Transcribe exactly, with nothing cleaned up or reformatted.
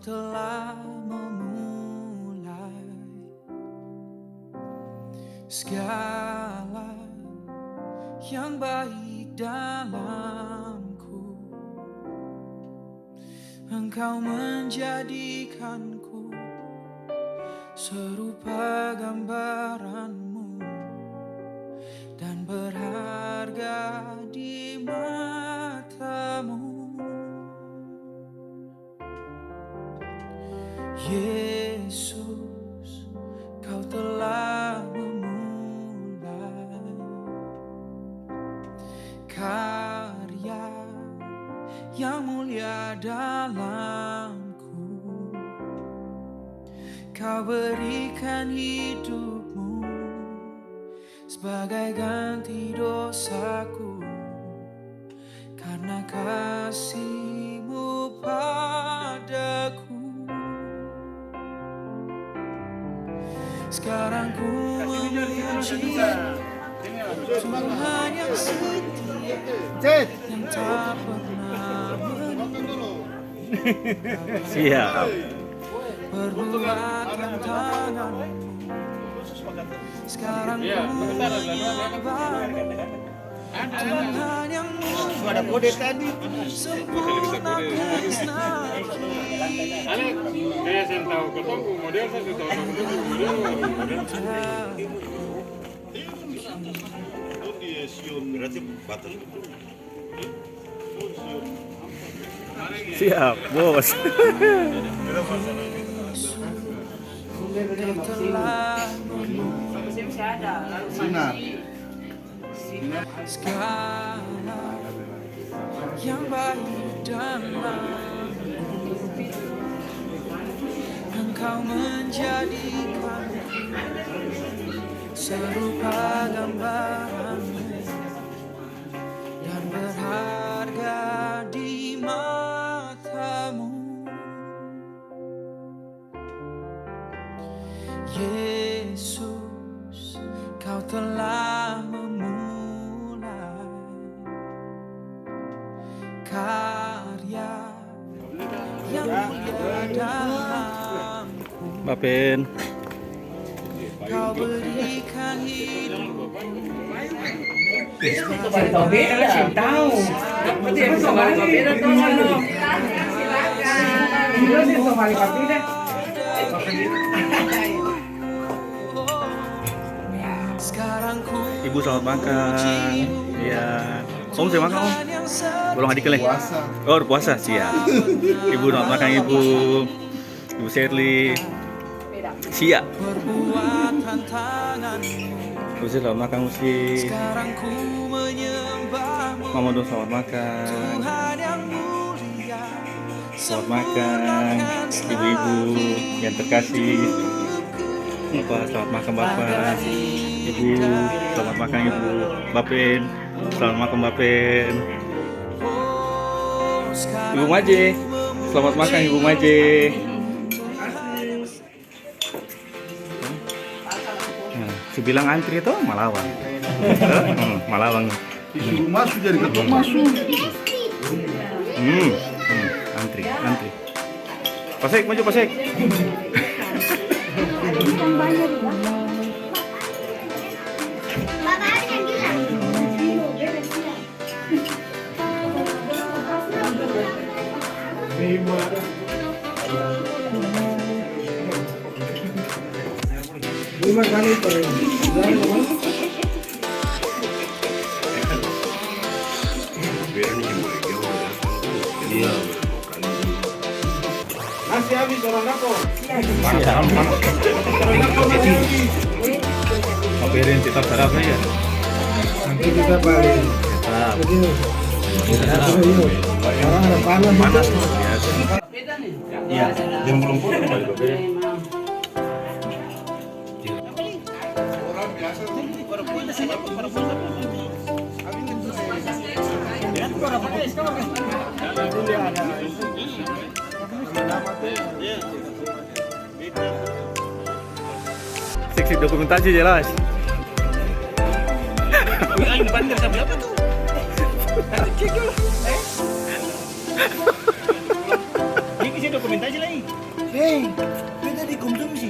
Telah memulai segala yang baik dalamku. Engkau menjadikanku serupa gambaran-Mu dan berharga di mata-Mu. Yesus, Kau telah memulai karya yang mulia dalamku. Kau berikan hidup-Mu sebagai ganti dosaku, karna kasih-Mu padaku. Sekarang ku memuji Tuhan yang setia, yang tak pernah meninggalkan. Siap. Perbuatan tangan-Mu. Sekarang ku menyembah-Mu. Tuhan yang mulia, sempurna kasih-Mu. Alex, saya seng tau katong pung model, saya seng tau katong pung model. Berarti batas betul. Siap, Bos. Sinar. Segala yang baik dalam Engkau menjadikanku serupa gambaran-Mu dan berharga di mata-Mu. Yesus, Kau telah memulai karya yang mulia dalamku. Bapen. Kau berikan hidup. Ibu, selamat makan. Iya. Om, seng makan, Om? Balong adiki lai? Puasa. Oh, puasa, siap. Ibu, selamat makan, Ibu. Ibu Sherly. Sia. Usi, selamat makang, Usi. Mama dong, selamat makang. Selamat makang, ibu-ibu yang terkasih. Bapak, selamat makang, Bapak. Ibu, selamat makang, Ibu. Bapen. Selamat makang, Bapen. Ibu Maje, selamat makang, Ibu Maje. Nah, su bilang antri to, malawang. Hmm, malawang. Disuruh masuk, jadi katong masuk. Hmm, hmm, antri, antri. Pasek, maju, Pasek. Iya. Nasi habis, orang dapur. Panas, panas, panas. Tapi ini tetap sadap saja. Nanti kita balik. Tetap. Begini. Tetap. Sekarang ada panas. Panas, luar biasa. Iya, yang belum potong balik, Bapak. Seksi dokumentasi jelas. Aing pander tapi apa tuh? Cek dulu. Eh? Ini bisa Dokumentasi lai. Hei, beta dikonsumsi.